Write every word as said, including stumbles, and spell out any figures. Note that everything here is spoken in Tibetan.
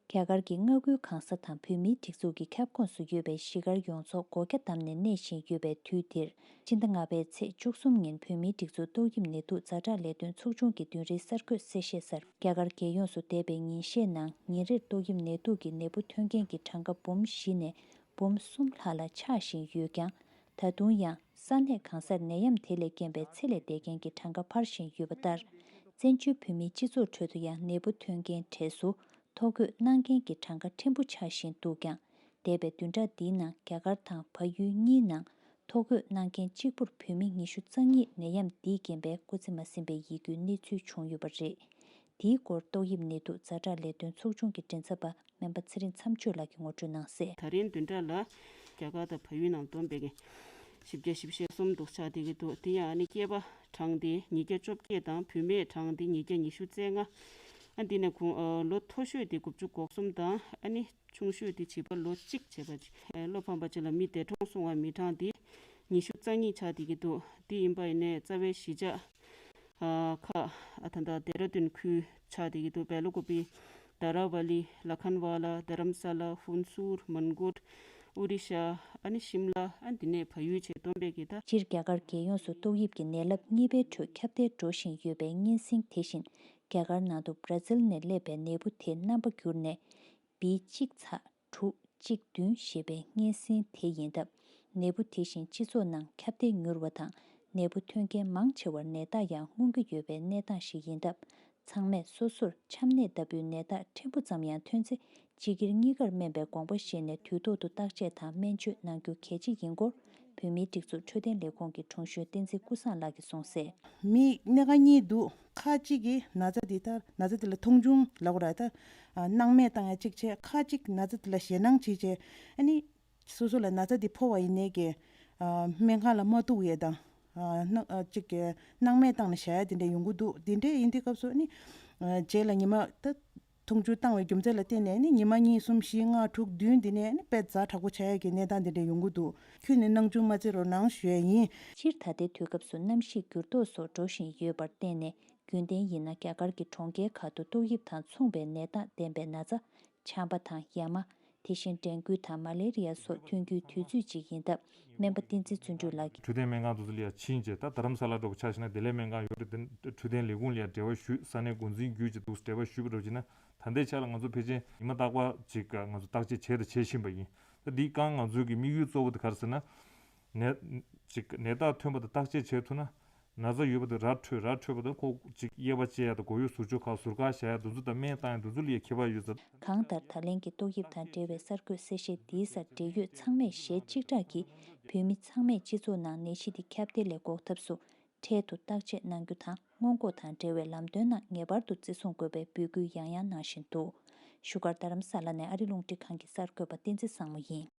རྒྱ་གར་གྱི་མངའ་ཁུལ་གང་ས་དང་བོད་མིའི་སྒྲིག་འཛུགས་ཀྱི་ཁྱབ་ཁོངས་སུ་ཡོད་པའི་གཞིས་སྒར་ཡོངས་རྫོགས་སྒོ་རྒྱ་བསྡམས་ནས་གནས་བཞིན་ཡོད་པའི་དུས་འདིར། སྤྱི་ཟླ་ལྔ་པའི་ཚེས་བཅུ་གསུམ་ཉིན་བོད་མིའི་སྒྲིག་འཛུགས་ཏོག་དབྱིབས་ནད་དུག་ཛ་དྲག་ལས་དོན་ཚོགས་ཆུང་གི་བདུན་རེའི་གསར་འགོད་གསལ་བཤད་གསར། རྒྱ་གར་རྒྱལ་ཡོངས་སུ་འདས་པའི་ཉིན་ཤས་ནང་ཉིན་རེར་ཏོག་དབྱིབས་ནད་དུག་གི་ནད་འབུ་ཐོན་མཁན་གྱི་གྲངས་ཀ་འབུམ་བཞི་ནས་འབུམ་གསུམ་ལྷག་ལ་ཆགས་བཞིན་ཡོད་ཀྱང་། ད་དུང་ཡང་ས་གནས་གང་སར་ནད་ཡམས་དེ་ལས་རྐྱེན་པས་ཚེ་ལས་འདས་མཁན་གྱི་གྲངས་ཀ་འཕར་བཞིན་ཡོད་པ་ལྟར། བཙན་བྱོལ་བོད་མིའི་སྤྱི་ཚོགས་ཁྲོད་དུ་ཡང་ནད་འབུ་ཐོན་མཁན་གྲས་སུ་ཐོ་འགོད་གནང་མཁན་གྱི་གྲངས་ཀ་ཕྲན་བུ་ཆགས་བཞིན་འདུག་ཀྱང་། འདས་པའི་བདུན་ཕྲག་འདིའི་ནང་རྒྱ་གར་དང་བལ་ཡུལ་གཉིས་ནང་ཐོ་འགོད་གནང་མཁན་གཅིག་པུར་བོད་མི་ཉི་ཤུ་རྩ་གཉིས་ནད་ཡམས་འདིའི་རྐྱེན་པས་སྐུ་ཚེ་མ་ཟིན་པའི་ཡིད་སྐྱོའི་གནས་ཚུལ་བྱུང་ཡོད་པ་རེད། དེའི་སྐོར་ཏོག་དབྱིབས་ནད་དུག་ཛ་དྲག་ལས་དོན་ཚོགས་ཆུང་གི་མགྲིན་ཚབ་པ་སྨན་པ་ཚེ་རིང་མཚམས་གཅོད་ལགས་ཀྱིས་ངོ་སྤྲོད་གནང་གསལ། ད་རིང་བདུན་ཕྲག་ལ་རྒྱ་གར་དང་བལ་ཡུལ་ནང་བསྡོམས་པའི་བཞི་བརྒྱ་བཞི་བཅུ་ཞེ་གསུམ་འདུག་ཆགས་བསྡད་ཀྱི་འདུག་དེ་ཡང་ཨ་ནི་སྐྱེས་པ་གྲངས་དེ་ཉིས་བརྒྱ་བཅོ་བརྒྱད་དང་བུད་མེད་གྲངས་དེ་ཉིས་བརྒྱ་ཉི་ཤུ་རྩ་ལྔ། ཨ་འདི་ནས་ཁོང་ཨ་ལོ་མཐོ་ཤོས་དེ་དགུ་བཅུ་གོ་གསུམ་དང་ཨ་ནི་ཆུང་ཤོས་དེ་བྱིས་པ་ལོ་གཅིག་བྱས་པ་ཅིག་ཨ་བློ་ཕམ་པ་ཅིག་ལ་མི་འདས་གྲོངས་སོང་བ་མི་གྲངས་དེ་ཉི་ཤུ་རྩ་གཉིས་ཆགས་བསྡད་ཀྱི་འདུག་དེ་ཡིན་པ་ཡིན་ནའི་རྩ་བའི་གཞིས་ཆགས་ཨ་ཁག་ཨ་ད་ལྟ་ལྡེ་ར་ལྡུན་ཁུལ་ཆགས་བསྡད་ཀྱི་འདུག་བེ་ལ་ཀུ་པི། དཱ་ར་ཝ་ལི། ལ་ཁན་ཝ་ལ། དྷ་རམ་ས་ལ། ཧུན་སུར། མན་གོད། ཨོ་རི་ཤ། ཨ་ནི་ཤིམ་ལ། ཨ་འདི་ནས་བལ་ཡུལ་བྱས་བསྡོམས་པས་ཀྱི་ད། སྤྱིར་རྒྱ་གར་རྒྱལ་ཡོངས་སུ་ཏོག་དབྱིབས་ཀྱི་ནད་རླབས་གཉིས་པའི་ཁྲོད་ཁྱབ་གདལ་འགྲོ་བཞིན་ཡོད་པའི་གཉན་སྲིན་དེ་བཞིན་རྒྱ་གར་ནང་དུ་བྷྲ་ཛིལ་ནས་སླེབས་པའི་ནད་འབུ་དེ་རྣམ་པ་འགྱུར་ནས་བི་གཅིག་ཚ་དྲུག་གཅིག་བདུན་ཞེས་པའི་གཉན་སྲིན་དེ་ཡིན་སྟབས། ནད་འབུ་དེ་བཞིན་སྤྱི་ཚོགས་ནང་ཁྱབ་གདལ་མྱུར་བ་དང་། ནད་འབུ་ཐོན་མཁན་མང་ཆེ་བར་ནད་རྟགས་ཡང་མངོན་གྱི་ཡོད་པའི་གནས་སྟངས་ཤིག་ཡིན་སྟབས། ཚང་མས་སོ་སོར་ཆམ་ནད་ལྟ་བུའི་ནད་རྟགས་ཕྲན་བུ་ཙམ་ཡང་ཐོན་ཚེ་སྤྱི་སྒེར་གཉིས་ཀར་སྨན་པའི་དགོངས་པ་བཞེས་ནས་དུས་ཐོག་ཏུ་བརྟག་དཔྱད་དང་སྨན་བཅོས་གནང་རྒྱུ་གལ་ཆེ་ཡིན་སྐོར་བོད་མིའི་སྒྲིག་འཛུགས་འཕྲོད་བསྟེན་ལས་ཁུངས་ཀྱི་དྲུང་གཞོན་བསྟན་འཛིན་ཀུན་བཟང་ལགས་ཀྱིས་གསུངས་གསལ། མི་སྣ་ཁ་གཉིས་འདུག་ཁ་གཅིག་གིས་ན་ཚ་འདི་ལྟར་ན་ཚ་འདི་ལ་མཐོང་ཆུང་ལབ་དགོས་རེད་ད། ཨ་སྣང་མེད་བཏང་ཡ་གཅིག་བྱས། ཁ་གཅིག་ན་ཚ་འདི་ལ་ཞེད་སྣང་བྱེད་བྱས། ཨ་ནི་སོ་སོ་ལ་ན་ཚ་འདི་ཕོག་པ་ཡིན་ནའི་གི་ཨ་སྨན་ཁང་ལ་མ་གཏུག་ཡས་དང་། ཨ་སྣང་ཨ་གཅིག་གི་སྣང་མེད་བཏང་ནས་བཞག་ཡ་དེ་འདྲ་ཡོང་གི་འདུག་དེ་འདྲ་ཡིན་དུས་སྐབས་སུ་ཨ་ནི་ཨ་རྗེས་ལ་ཉི་མ་ད་མཐོང་ཆུང་བཏང་བའི་རྒྱུ་མཚན་ལ་བརྟེན་ནས་ཨ་ནི་ཉི་མ་གཉིས་གསུམ་བཞི་ལྔ་དྲུག་བདུན་འདི་ནས་ཨ་ནི་དཔེ་ཛ་དྲག་པོ་ཆགས་ཡ་གི་གནས་སྟངས་དེ་འདྲ་ཡོང་གི་འདུག་ཁྱོད་ནས་སྣང་ཆུང་མ་བྱེད་རོགས་གནང་ཞུ་ཡ་ཡིན། སྤྱིར་ད་ལྟའི་དུས་སྐབས་སུ་གནམ་གཤིས་འགྱུར་ལྡོག་སོགས་འགྲོ་བཞིན་ཡོད་པར་བརྟེན་ནས། རྒྱུན་ལྡན་ཡིན་ན་རྒྱ་གར་གྱི་གྲོང་ཁྱེར་ཁག་ཏུ་ཏོག་དབྱིབས་དང་མཚུངས་པའི་ནད་རྟགས་ལྡན་པའི་ན་ཚ། ཆམ་པ་དང་ཡ་མ། དེ་བཞིན་ཌེང་གུ་དང་མ་ལེ་རི་ཡ་སོགས་ཐོན་རྒྱུའི་དུས་ཚོད་ཅིག་ཡིན་སྟབས། སྨན་པ་བསྟན་འཛིན་བརྩོན་འགྲུས་ལགས་ཀྱིས། འཕྲོད་བསྟེན་སྨན་ཁང་དེ་ཚོ་ལ་ཡང་ཕྱིན་བྱས། ད་རྡ་རམ་ས་ལ་འགྲོ་བ་ཆ་བཞག་ན་དེ་ལས་སྨན་ཁང་ཡོད་རེད། དེ་འཕྲོད་བསྟེན་ལས་ཁུངས་ལ་ཡང་འབྲེལ་བ་ཞུས། ས་གནས་འགོ་འཛིན་བརྒྱུད་བྱས་འདུག་འབྲེལ་བ་ཞུས་པ་འདྲ་བྱས་ན། ད་ལྟའི་ཆ་ལ་ང་ཚོ་ཕལ་ཆེར་ཉི་མ་རྟག་པར་ཅིག་ང་ཚོ་བརྟག་དཔྱད་བྱས་དང་བྱེད་བཞིན་པ་ཡིན། ད་འདིའི་སྒང་ང་ཚོའི་གི་དམིགས་ཡུལ་གཙོ་བོ་དེ་ག་རེ་ཟེར་ན། ནད་ཅིག་ནད་རྟགས་ཐོན་པ་དང་བརྟག་དཔྱད་བྱེད་ཐུབ་ན། ན་ཚ་ཡོད་པ་དེ་ར་འཕྲོད། ར་འཕྲོད་པ་དང་ཁོ་ཅིག་དབྱེ་བ་དཔྱད་ཡ་དང་མགོ་གཡོག་ཟུར་འཇོག་ཁག་ཟུར་བཀག་བྱ་ཡ་དེ་ཚོ་དང་སྨན་བཏང་ཡ་དེ་ཚོ་ལ་ཡ་ཁྱད་པར་ཡོད་ས། གང་ལྟར་ད་ལན་གྱི་ཏོག་དབྱིབས་དང་འབྲེལ་བའི་གསར་འགོད་གསལ་བཤད་འདིའི་སར་འབྲེལ་ཡོད་ཚང་མས་གཞས་གཅིག་གྲགས་ཀྱིས་བོད་མི་ཚང་མས་སྤྱི་ཚོགས་ནང་ནད་གཞི་འདི་ཁྱབ་གདལ་ལས་འགོག་ཐབས་སུ་འཕྲལ་དུ་བརྟག་དཔྱད་གནང་རྒྱུ་དང་སྔོན་འགོག་དང་འབྲེལ་བའི་ལམ་སྟོན་ནང་ངེས་པར་དུ་བརྩི་སྲུང་དགོས་པའི་འབོད་སྐུལ་ཡང་ཡང་གནང་བཞིན་འདུག་བཞུགས་སྒར་རྡ་རམ་ས་ལ་ནས་ཨ་རི་རླུང་འཕྲིན་ཁང་གི་གསར་འགོད་པ་བསྟན་འཛིན་བཟང་མོ་ཡིན།